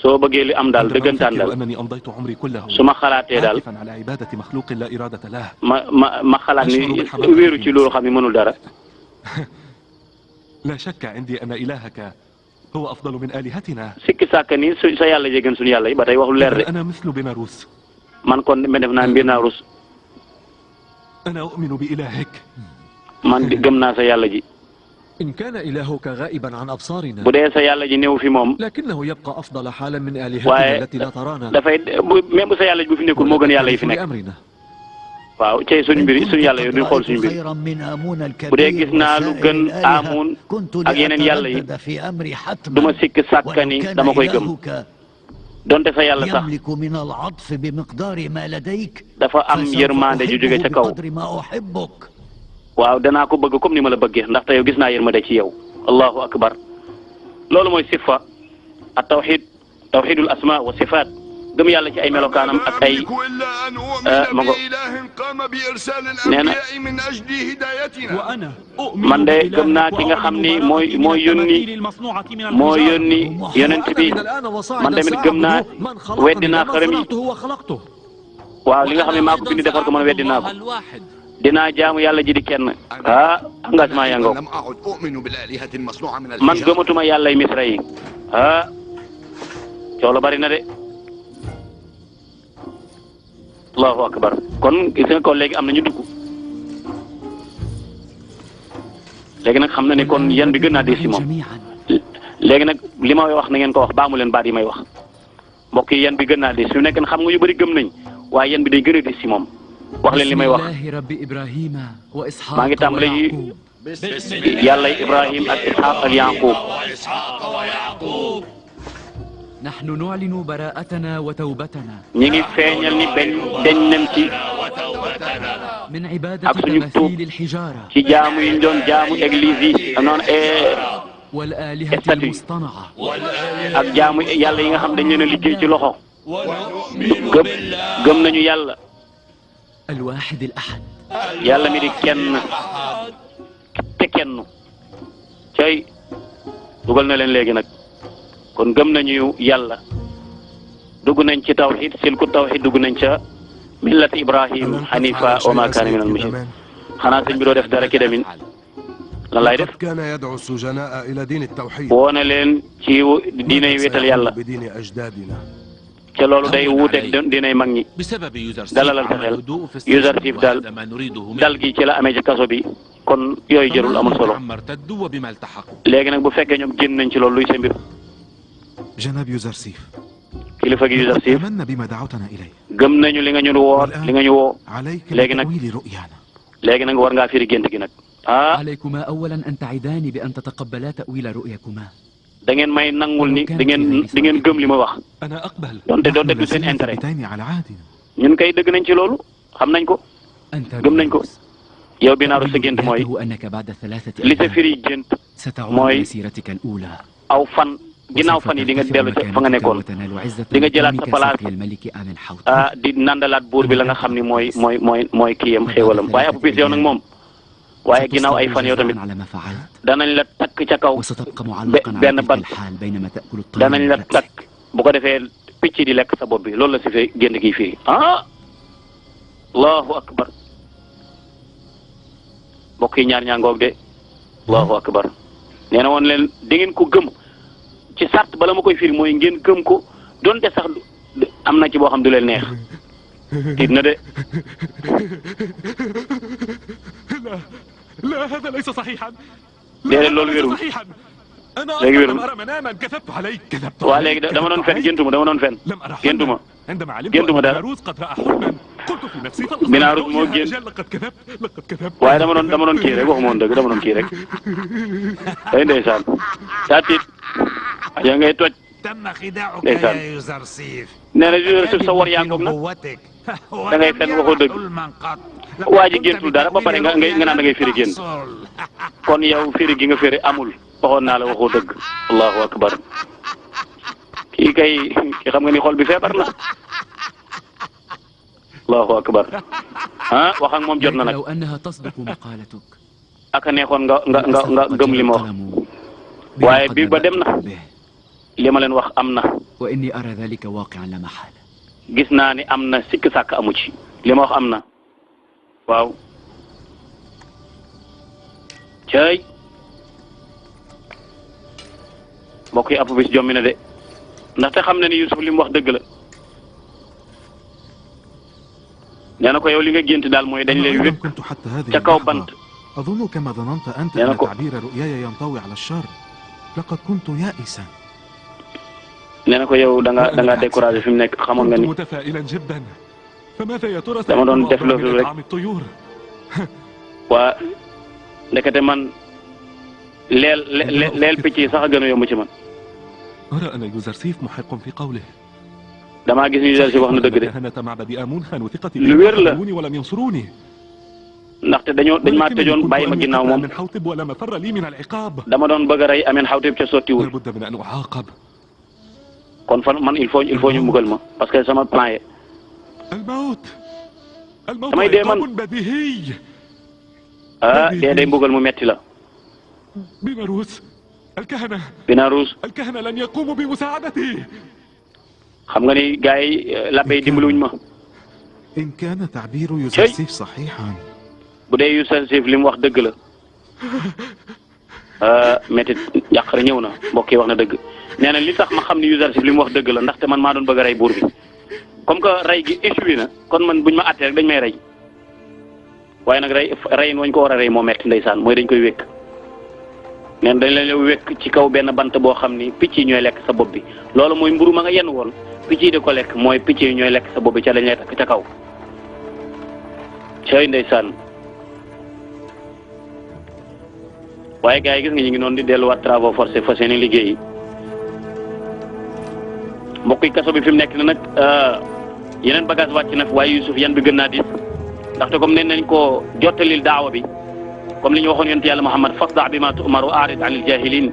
soo bëggee li am daal عندما dëggantaan أفكر daal أنني أمضيت عمري كله su ma xalaatee daal عاكفا على عبادة مخلوق لا إرادة له ma xalaat ni wéeru ci loolu xam ne mënul dara لا شك عندي أن إلهك هو أفضل من آلهتنا. sikki sàkk ni sa yàlla jégën suñu yàlla yi ba tey waxul leer de أنا مثل بناروس. man kon ma def naa mbir naa rus أنا أؤمن بإلهك. man gëm naa sa yàlla ji إن كان إلهك غائبا عن أبصارنا bu dee sa yàlla ji néew fi moom لكنه يبقى أفضل حالا من waaye آلهتنا التي لا ترانا dafay même bu sa yàlla ji bu fi nekkul moo gën yàlla yi fi nekk لأمرنا. waaw cey suñu mbir suñu yàlla yi duñ xool suñu mbir خيرا من آمون bu dee gis الكبير naa lu وسائر gën الآلهة Aamun كنت ak yeneen yàlla yi لأتردد في أمري du حتما ma sikk sàkka ni ولو كان dama koy gëm إلهك donte sa yàlla sax يملك من العطف بمقدار ما لديك dafa am فسوف yërmande ju jóge ca أحبه kaw بقدر ما أحبك waaw danaa ko bëgg comme ni ma la bëggee ndaxte yow gis naa yërmande ci yow allahu akbar loolu mooy sifa at tawxid tawxidul asma wa sifaat gëm yàlla ci ay melokaanam ak ay ma ngo nee na man de gëm naa ki nga xam ni mooy yónni yonent bi man tamit gëm naa weddi naa xërëm yi waaw li nga xam ne maa ko bindi defar ko man weddi naa ko dinaa jaamu yàlla ji di kenn engagement yaa ngoog man gëmatuma yàlla yi misra yi coolo bari na de allahu akbar kon gis nga ko léegi am na ñu dugg léegi nag xam na ni kon yan bi gën naa diis si moom léegi nag li ma wax na ngeen ko wax baamu leen baat yi may wax mbokk yi yan bi gën naa diis fi mu nekk xam nga ñu bëri gëm nañ waaye yan bi day gën a diis si moom wax leen li may wax maa ngi tàmbale yi yàlla Ibrahim ak Ishaq ak Yaqub نحن نعلن براءتنا وتوبتنا ñi ngi feeñal ni dañ nem ci من عبادة تماثيل الحجارة ci jaamu yi ñu doon jaamu église yi noonu والآلهة المصطنعة ak jaamu yàlla yi nga xam dañ leen a liggéey ci loxo gëm nañu yàlla الواحد الأحد yàlla mi di kenn te kenn cay dugal na leen léegi nag kon gëm nañu yàlla dugg nañ ci tawxid silku tawxid dugg nañ ca millat Ibrahim hanifa wa ma kaana min al mushrikin xanaa sëñ bi doo def dara ki demin lan lay def كان يدعو السجناء إلى دين التوحيد woone leen ci diinay wéetal yàlla بدين أجدادنا ca loolu day wuuteeg diinay mag ñi dalalal sa xel Yuzarsif daal dal gi ci la amee ci kaso bi kon yooyu jërul amul solo léegi nag bu fekkee ñoom génn nañ ci loolu luy sa mbir جناب يوزرسيف kilifa gi Yuzarsif آمنا بما دعوتنا إليه gëm nañu li nga ñu woor li nga ñu woo عليك léegi nag بتأويل رؤيانا léegi nag war ngaa firi gént gi nag عليكما أولا أن تعدان بأن تتقبلا تأويل رؤيكما da ngeen may nangul ni da ngeen gëm li ma wax أنا أقبل. donte نحن du seen لسنا intérêt ثابتين على عهدنا. ñun kay dëgg nañ ci loolu xam nañ ko أنت gëm nañ ko بيلاروس yow binaaru sa gént mooy رؤيته أنك بعد 3 li sa أيام firi gént ستعود mooy لمسيرتك الأولى aw fan ginnaaw fan yi di nga dellu ca fa nga nekkoon di nga jëlaat sa place di nandalaat buur bi la nga xam ni mooy kiyam xéewalam waaye Abu Bis yow nag moom waaye ginnaaw ay fan yow tamit danañ la takk ca kaw benn bant danañ la takk bu ko defee picc di lekk sa bopp bi loolu la si fee gént gi fii allahu akbar mbokk yi ñaar ñaangoog de allahu akbar nee na woon leen da ngeen ko gëm ci sart bala ma koy firi mooy ngeen gëm ko donte sax am na ci boo xam du leen neex tiit na de لا هذا ليس صحيحا. déedéet loolu wérul أنا léegi wérul أرى مناما كذبت عليك. كذبت. waa léegi dama doon fen géntuma dama doon fen لم أرى géntuma عندما علمت géntuma أن dara بيلاروس قد رأى حلما قلت في نفسي Binaaruus moo gént لقد كذبت waaye dama doon kii rek waxuma woon dëgg dama doon kii rek ay ndeysaan daa tiit yaa ngay toj تم خداعك ndeysaan يا يوزرسيف nee na Yuusuf sa war yaa ngoog nag نبوتك da ngay fen waxoo dëgg waa ji géntul dara ba pare nga naan da ngay firi gént kon yow firi gi nga firi amul waxoon naa la waxoo dëgg allahu akbar kii kay ki xam nga ni xol bi feebar na allahu akbar wax ak moom jot na nag لو أنها تصدق مقالتك aka neexoon nga gëm li ma wax waaye bi ba dem na li ma leen wax am na وإني أرى ذلك واقعا لا محالة gis naa ni am na sikk sàkk amu ci li ma wax am na waaw cay mbokk yi Abu Bis jommi na de ndaxte xam na ni Yuusuf li mu wax dëgg la nee na ko yow li nga gént daal mooy dañ lay wékk كنت حتى هذه ca kaw اللحظة bant أظن كما ظننت أنت يعني أن كو- تعبير رؤياي ينطوي على الشر لقد كنت يائسا nee na ko yow da nga découragé fi mu nekk xamoon nga كنت ni متفائلا جدا فماذا يا ترى dama doon سيكون def أفضل loolu من rek إطعام الطيور waa ndekete man leel picc yi sax a gën a yomb ci man أرى أن يوزرسيف محق في قوله damaa gis ni Yuusuf wax na dëgg de كهنة معبد آمون خانوا ثقتي lu wér la خذلوني ولم ينصروني ndaxte dañ maa tëjoon bàyyi ma ginnaaw moom من حوطب ولا مفر لي من العقاب dama doon bëgg a rey Ameen Xawtib ca sottiwul لابد من أن أعاقب kon fan man il faut ñu mbugal ma parce que sama plan yi الموت الموت damay dee man عقاب بديهي dee day mbugal mu metti la بيلاروس الكهنة Binaaruus الكهنة لن يقوموا بمساعدتي xam nga ni gars yi labbe yi dimbaluwuñ ma إن كان تعبير يوزرسيف صحيحا bu dee Yuusuf li mu wax dëgg la métti yàqare ñëw na mbokk yi wax na dëgg nee na li tax ma xam ni Yuusuf li mu wax dëgg la ndaxte man maa doon bëgg a rey buur bi comme que rey gi échoué na kon man buñ ma àttee rek dañ may rey waaye nag reyin wañ ko war a rey moo metti ndeysaan mooy dañ koy wékk nee na dañ leen wékk ci kaw benn bant boo xam ni picc yi ñooy lekk sa bopp bi loolu mooy mburu ma nga yenn woon picc yi di ko lekk mooy picc yi ñooy lekk sa bopp bi ca lañ lay takk ca kaw cay ndeysaan waaye gars yi gis nga ñu ngi noonu di delluwaat travaux forcés fas yéene liggéey yi mbokk yi kaso bi fi mu nekk na nag yeneen bagage wàcc na fi waaye Yuusuf yan bi gën naa diis ndaxte comme nee nañ ko jottalil daawa bi comme li ñu waxoon yonent yàlla Muhammad fasda bi ma tu'mar wa a'rid anil jaahiliin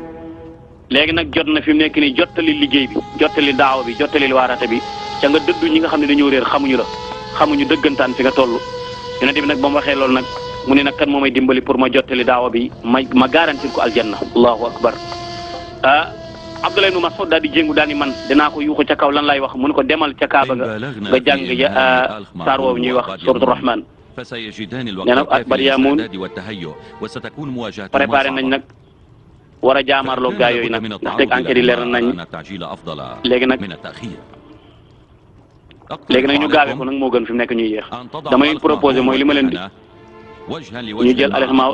léegi nag jot na fi mu nekk nii jottalil liggéey bi jottalil daawa bi jottalil waarate bi ca nga dëddu ñi nga xam ne dañoo réer xamuñu la xamuñu dëggantaan fi nga toll yonent bi nag ba mu waxee loolu nag mu ne nag kan moo may dimbali pour ma jottali daawa bi ma garantir ko aljanna allahu akbar Abdullah ibn Mas'ud daal di jéngu daal ni man dinaa ko yuuxu ca kaw lan lay wax mu ne ko demal ca Kaaba nga jàng saar woowu ñuy wax suuratu Rahmaan nee na ak Baryamun préparé nañ nag war a jaamaarloo gaa yooyu nag ndax teg enquête yi leer nañ léegi nag ñu gaawee ko nag moo gën fi mu nekk ñuy yéex damay proposé mooy li ma leen di ñu jël alexmaaw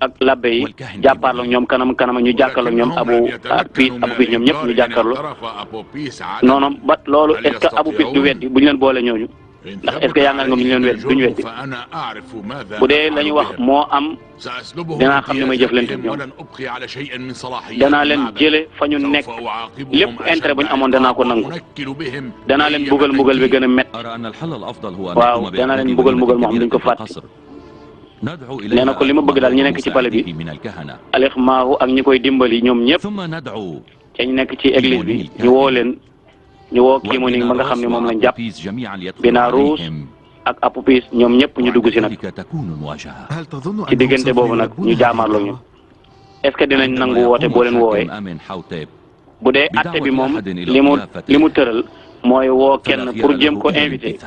ak labbe yi jàppaarloo ñoom kanam ñu jàkkaarloo ñoom abu piis ñoom ñëpp ñu jàkkaarloo non non ba loolu est-ce que Abu Piis du weddi bu ñu leen boole ñooñu ndax est-ce que yaakaar nga ñu leen wedd duñu weddi bu dee la ñu wax moo am danaa xam ne may jëflante ñoom danaa leen jële fa ñu nekk lépp intérêt bu ñu amoon danaa ko nangu danaa leen bugal mbugal bi gën a métti waaw danaa leen bugal mbugal moo xam duñ ko fàtte nee na ko li ma bëgg daal ñu nekk ci pale bi Alex Maahu ak ñi koy dimbali ñoom ñëpp te ñu nekk ci église bi ñu woo leen ñu woo kii mu ni ma nga xam ne moom lañ jàpp Binaaruus ak Apupis ñoom ñëpp ñu dugg si nag ci diggante boobu nag ñu jaamaarloo ñu est-ce que dinañ nangu woote boo leen woowee bu dee atte bi moom li mu tëral mooy woo kenn pour jéem ko invité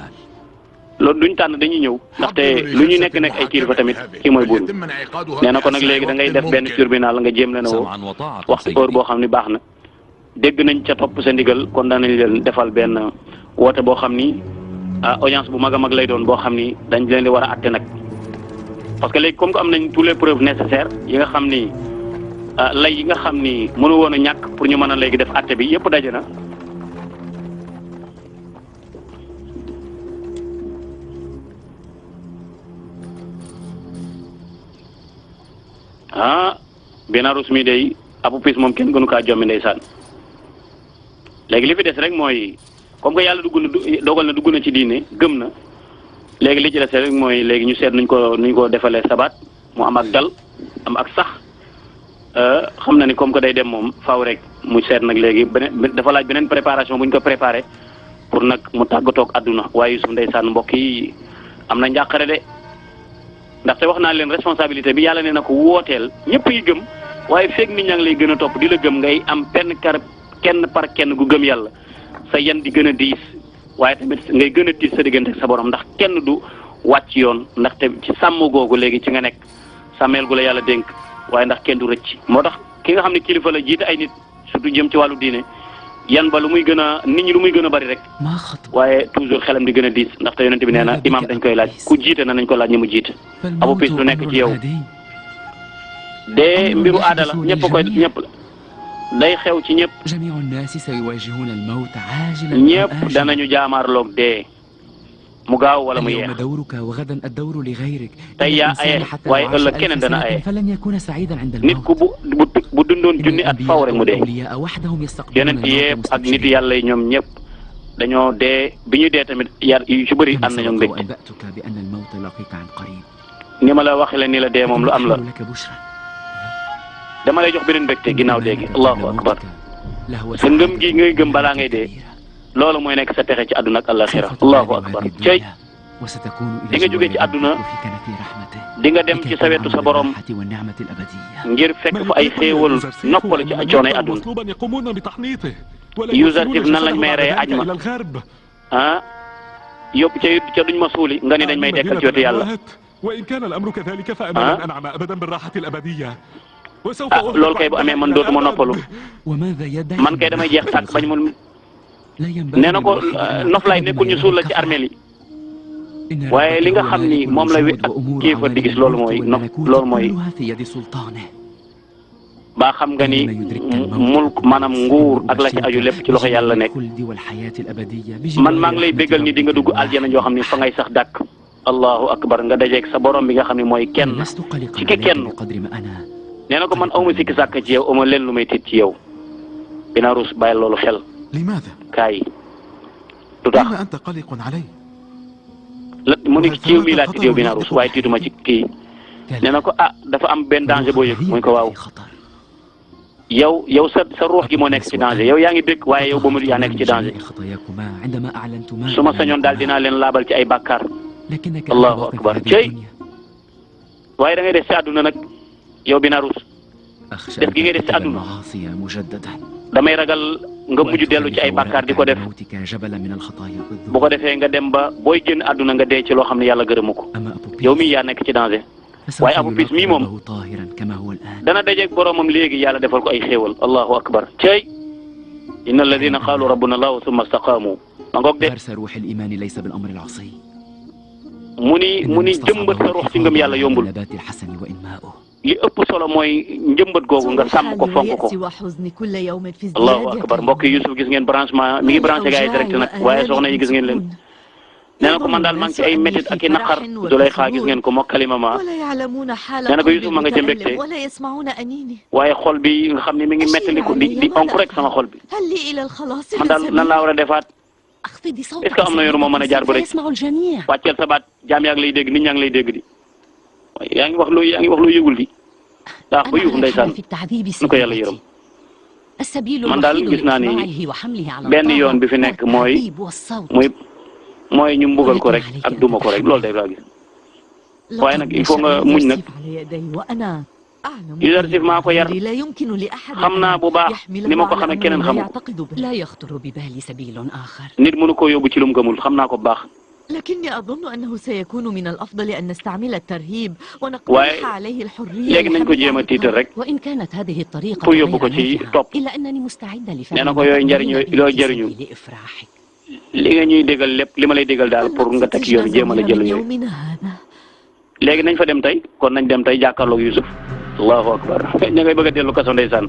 loolu duñ tànn dañuy ñëw ndaxte lu ñu nekk ay kilifa tamit kii mooy buur nee na ko nag léegi da ngay def benn tribunal nga jéem leen a woo waxtu heure boo xam ni baax na dégg nañ ca topp sa ndigal kon danañ leen defal benn woote boo xam ni audience bu mag a mag lay doon boo xam ni dañ leen di war a atte nag parce que léegi comme que am nañ tous les preuves nécessaires yi nga xam ni lay yi nga xam ni mënu woon a ñàkk pour ñu mën a léegi def atte bi yëpp daje na. Binaaruus mi day Apupis moom kenn gënu kaa jommi ndeysaan léegi li fi des rek mooy comme que yàlla dogal na dugg na ci diine gëm na léegi li ci des rek mooy léegi ñu seet nuñ ko defalee sabaat mu am ak dal am ak sax xam na ni comme que day dem moom faaw rek mu seet nag léegi dafa laaj beneen préparation bu ñu ko préparé pour nag mu tàggatoog àdduna waaye Yusuf ndeysaan mbokk yi am na njàqare de ndaxte wax naa leen responsabilité bi yàlla nee na ko wooteel ñëpp yi gëm waaye feeg nit ñaa ngi lay gën a topp di la gëm ngay am kenn par kenn gu gëm yàlla sa yan di gën a diis waaye tamit ngay gën a diis sa diggante ak sa borom ndax kenn du wàcc yoon ndaxte ci sàmm googu léegi ci nga nekk sàmmeel gu la yàlla dénk waaye ndax kenn du rëcc moo tax ki nga xam ne kilifa la jiite ay nit surtout jëm ci wàllu diine yan ba lu muy gën a nit ñi lu muy gën a bari rek waaye toujours xelam di gën a diis ndaxte yonent bi nee na imaam dañ koy laaj ku jiite na nañ ko laaj ñi mu jiite Apupis du nekk ci yow de mbiru aada la ñëpp day xew ci ñëpp ñëpp danañu jaamaarloog dee mu gaaw wala mu yeex tey yaa aye waaye ëllëg keneen dana aye nit ku bu dundoon junni at faw rek mu dee yonent yëpp ak nit yàlla yi ñoom ñëpp dañoo dee bi ñu dee tamit yar yu ci bëri am nañoo mbégte ni ma la waxee la ni la dee moom lu am la dama lay jox beneen mbégte ginnaaw léegi allahu akbar sa ngëm gi ngay gëm balaa ngay dee loolu mooy nekk sa texe ci àdduna ak àllaxira allahu akbar cey di nga jóge ci àdduna di nga dem ci sa wetu sa borom ngir fekk fa ay xéewal noppalu ci coonay àdduna Yuusuf nan lañ may rey aj ma yóbbu ca duñ ma suuli nga ni dañ may dekkal ci wetu yàlla loolu kay bu amee man dootuma noppalu man kay damay jeex tàkk bañ mun nee na ko noflaay nekkul ñu suul la ci armeel yi waaye li nga xam ni moom la ak kéefar di gis loolu mooy baa xam nga ni mulk maanaam nguur ak la ci aju lépp ci loxo yàlla nekk man maa ngi lay béggal ni di nga dugg aljana joo xam ni fa ngay sax dàkk allahu akbar nga dajeeg sa borom bi nga xam ne mooy kenn ci ki kenn nee na ko man awma sikki sàkk ci yow awma leen lu may tiit ci yow Binaaruus bàyyi loolu xel kaay du tax la mu ni ci yow mii laa tiit yow Binaaruus waaye tiituma ci kii nee na ko dafa am benn danger boo yëg mu ko waaw yow sa ruux gi moo nekk ci danger yow yaa ngi bëgg waaye yow ba mu yaa nekk ci danger su ma sañoon daal dinaa leen laabal ci ay bàkkaar allahu akbar cey waaye da ngay des ci àdduna nag yow Binaaruus def gi ngay des ci àdduna damay ragal nga mujj dellu ci ay bàkkaar di ko def bu ko defee nga dem ba booy génn àdduna nga dee ci loo xam ne yàlla gërëmu ko yow mii yaa nekk ci danger waaye Apupis mii moom dana dajeeg boromam léegi yàlla defal ko ay xéewal allahu akbar cey inna alladina qaalu rabbuna allahu summa istaqaamu ma ngoog de mu ni jëmbat sa ruux ci ngëm yàlla yombul li ëpp solo mooy njëmbat googu nga sàmm ko fonk ko allahu akbar mbokk yi Yusuf gis ngeen branchement mi ngi branché gars yi direct nag waaye soxna yi gis ngeen leen nee na ko man daal maa ngi ci ay métit ak i naqar Zulaykha gis ngeen ko moo kalima ma nee na ko Yusuf ma nga ca mbégte waaye xol bi nga xam ne mi ngi mettaliku di onk rek sama xol bi man daal nan laa war a defaat est-ce que am na yoonu moo mën a jaar ba rek wàcceel sa baat jaam yaa ngi lay dégg nit ñaa ngi lay dégg di waaye yaa ngi wax loo yëgul di daa ba yuuf ndeysaan nu ko yàlla yërëm man daal gis naa ni benn yoon bi fi nekk mooy ñu mbugal ko rek ak duma ko rek loolu day laa gis waaye nag il faut nga muñ nag Yuusuf maa ko yar xam naa bu baax ni ma ko xamee keneen xamu ko nit mënu ko yóbbu ci lu mu gëmul xam naa ko bu baax waaye léegi nañ ko jéem a tiital rek pour yóbbu ko ci topp nee na ko yooyu jariñu li nga ñuy déggal lépp li ma lay déggal daal pour nga teg yoon jéem a la jël yooyu léegi nañ fa dem tey kon nañ dem tey jàkkaarloog Yusuf allahu akbar ña ngay bëgg a dellu kaso ndeysaan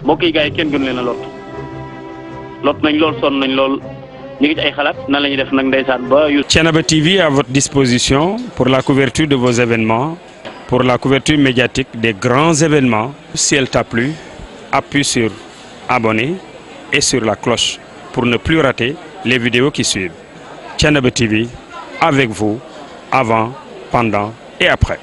mbokk yi gars yi kenn gënu leen a lot nañ lool sonn nañ lool ñu ngi ci ay xalaat nan la ñuy def nag ndeysaan ba Yusuf. Thiénaba TV à votre disposition pour la couverture de vos événements, pour la couverture médiatique des grands événements. Si elle t'a plu, appuie sur abonner et sur la cloche pour ne plus rater les vidéos qui suivent. Thiénaba TV avec vous avant, pendant et après.